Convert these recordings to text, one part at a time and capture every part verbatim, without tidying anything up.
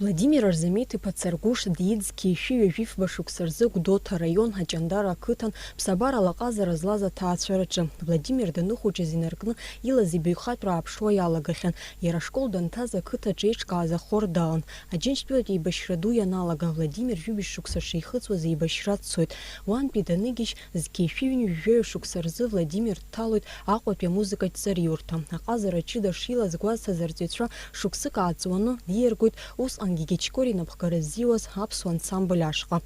Владимир Арзамеҭ-иԥа Царгәыш диит зқьи шәи ҩажәи фба шықәса рзы Гәдоуҭа араион Аҷандара ақыҭан ԥсабарала аҟазара злаз аҭаацәараҿы. Владимир даныхәыҷыз инаркны илаз ибаҩхатәра ааԥшуа иалагахьан. Иара ашкол данҭаз ақыҭаҿы еиҿкааз ахор далан. Аџьынџьтәылатә еибашьра ду ианалага, Владимир жәибжь шықәса шихыҵуаз еибашьра дцоит. Уантәи даныгьежь, зқьи шәи ҩынҩажәаҩ шықәса рзы Владимир дҭалоит Аҟәатәи амузыкатә ҵариурҭа. Аҟазара ҷыда шилаз гәазҭаз арҵаҩцәа шықәсык ааҵуаны диаргоит усҟангьы Гьечкори инапхгара ззиуаз аԥсуа ансамбль ашҟа.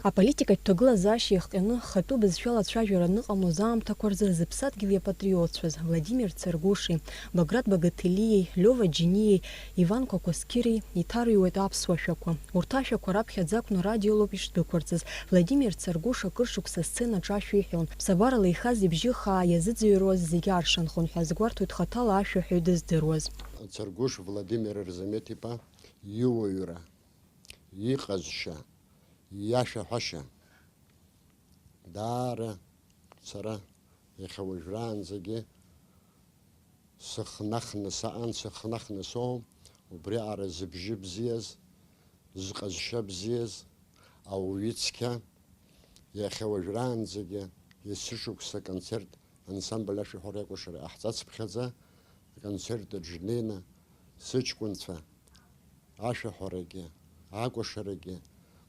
Аполитикатә ҭагылазаашьа иахҟьаны, хатәы бызшәала ацәажәара аныҟамлоз аамҭақәа рзы зыԥсадгьыл иапатриотцәаз Владимир Царгәыши, Баграт Багаҭелиеи, Лиова Џьениеи, Иван Кәакәасқьыри иҭарыҩуеит аԥсуа шәақәа. Урҭ ашәақәа раԥхьаӡа акәны радиолоуп ишдәықәырҵаз. Владимир Царгәыш акыр шықәса асценаҿы ашәа иҳәон. Ԥсабарала ихаз ибжьы хаа иазыӡырҩуаз зегьы аршанхон ҳәа азгәарҭоит хаҭала ашәаҳәаҩ дыздыруаз. Царгәыш Владимир Арзамеҭ-иԥа иуаҩра, иҟазшьа, иашәаҳәашьа даара сара иахьа уажәраанӡагьы сыхнахны саан, сыхнахны соуам, убриаҟара зыбжьы бзиаз, зҟазшьа бзиаз, ауаҩы цқьа, иахьа уажәраанӡагьы есышықәса аконцерт ансамбль ашәаҳәара иакәашара иҟаҳҵацыԥхьаӡа, аконцерт аҿы днеины сыҷкәынцәа ашәаҳәарагьы, акәашарагьы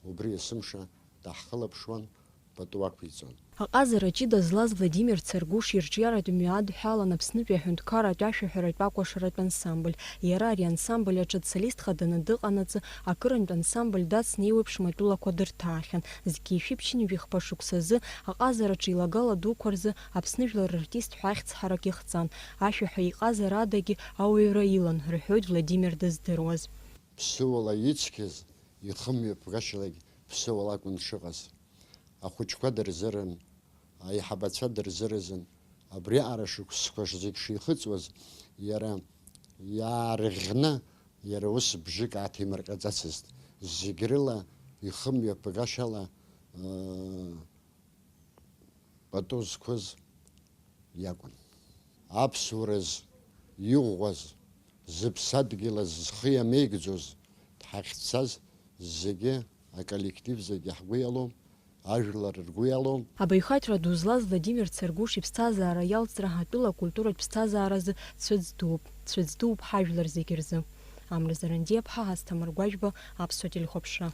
убри есымша даҳхылаԥшуан, пату ақәиҵон. Аҟазара ҷыда злаз Владимир Царгәыш ирҿиаратә мҩа адҳәалан Аԥснытәи аҳәынҭқарратә ашәаҳәаратә акәашаратә ансамбль. Иара ари ансамбль аҿы дсолистха даны дыҟанаҵы, акырынтә ансамбль дацны еиуеиԥшым атәылақәа дырҭаахьан. Зқьи шәи ԥшьынҩажәи хԥа шықәсазы аҟазараҿы илагала дуқәа рзы Аԥсны жәлар рартист ҳәа ахьӡ ҳарак ихҵан. Ашәаҳәаҩ иҟазара адагьы ауаҩра илан, рҳәоит Владимир дыздыруаз. Ԥсыуала ицқьаз, ихымҩаԥгашьалагь ԥсыуала акәын дшыҟаз. Ахәыҷқәа дырзырын, аиҳабацәа дырзыразын. Абриаҟара шықәсқәа зегь шихыҵуаз, иара иаарыӷьӷьны, иара ус бжьык ааҭимырҟьаӡацызт. Зегь рыла ихымҩаԥгашьала, ыы, пату зқәыз иакәын. Аԥсуараз иӷәӷәаз, зыԥсадгьылаз зхы иамеигӡоз, дҳахьцаз зегьы, аколлектив зегьы ҳгәы иалоу, ажәлар ргәы иалоу. Абаҩхатәра ду злаз Владимир Царгәыш иԥсҭазаара иалҵра атәыла акультуратә ԥсҭазааразы цәыӡ дууп, цәыӡ дууп ҳажәлар зегьы рзы. Амра Зарандиаԥҳа, Асҭамыр Гәажәба, Аԥсуа телехәаԥшра.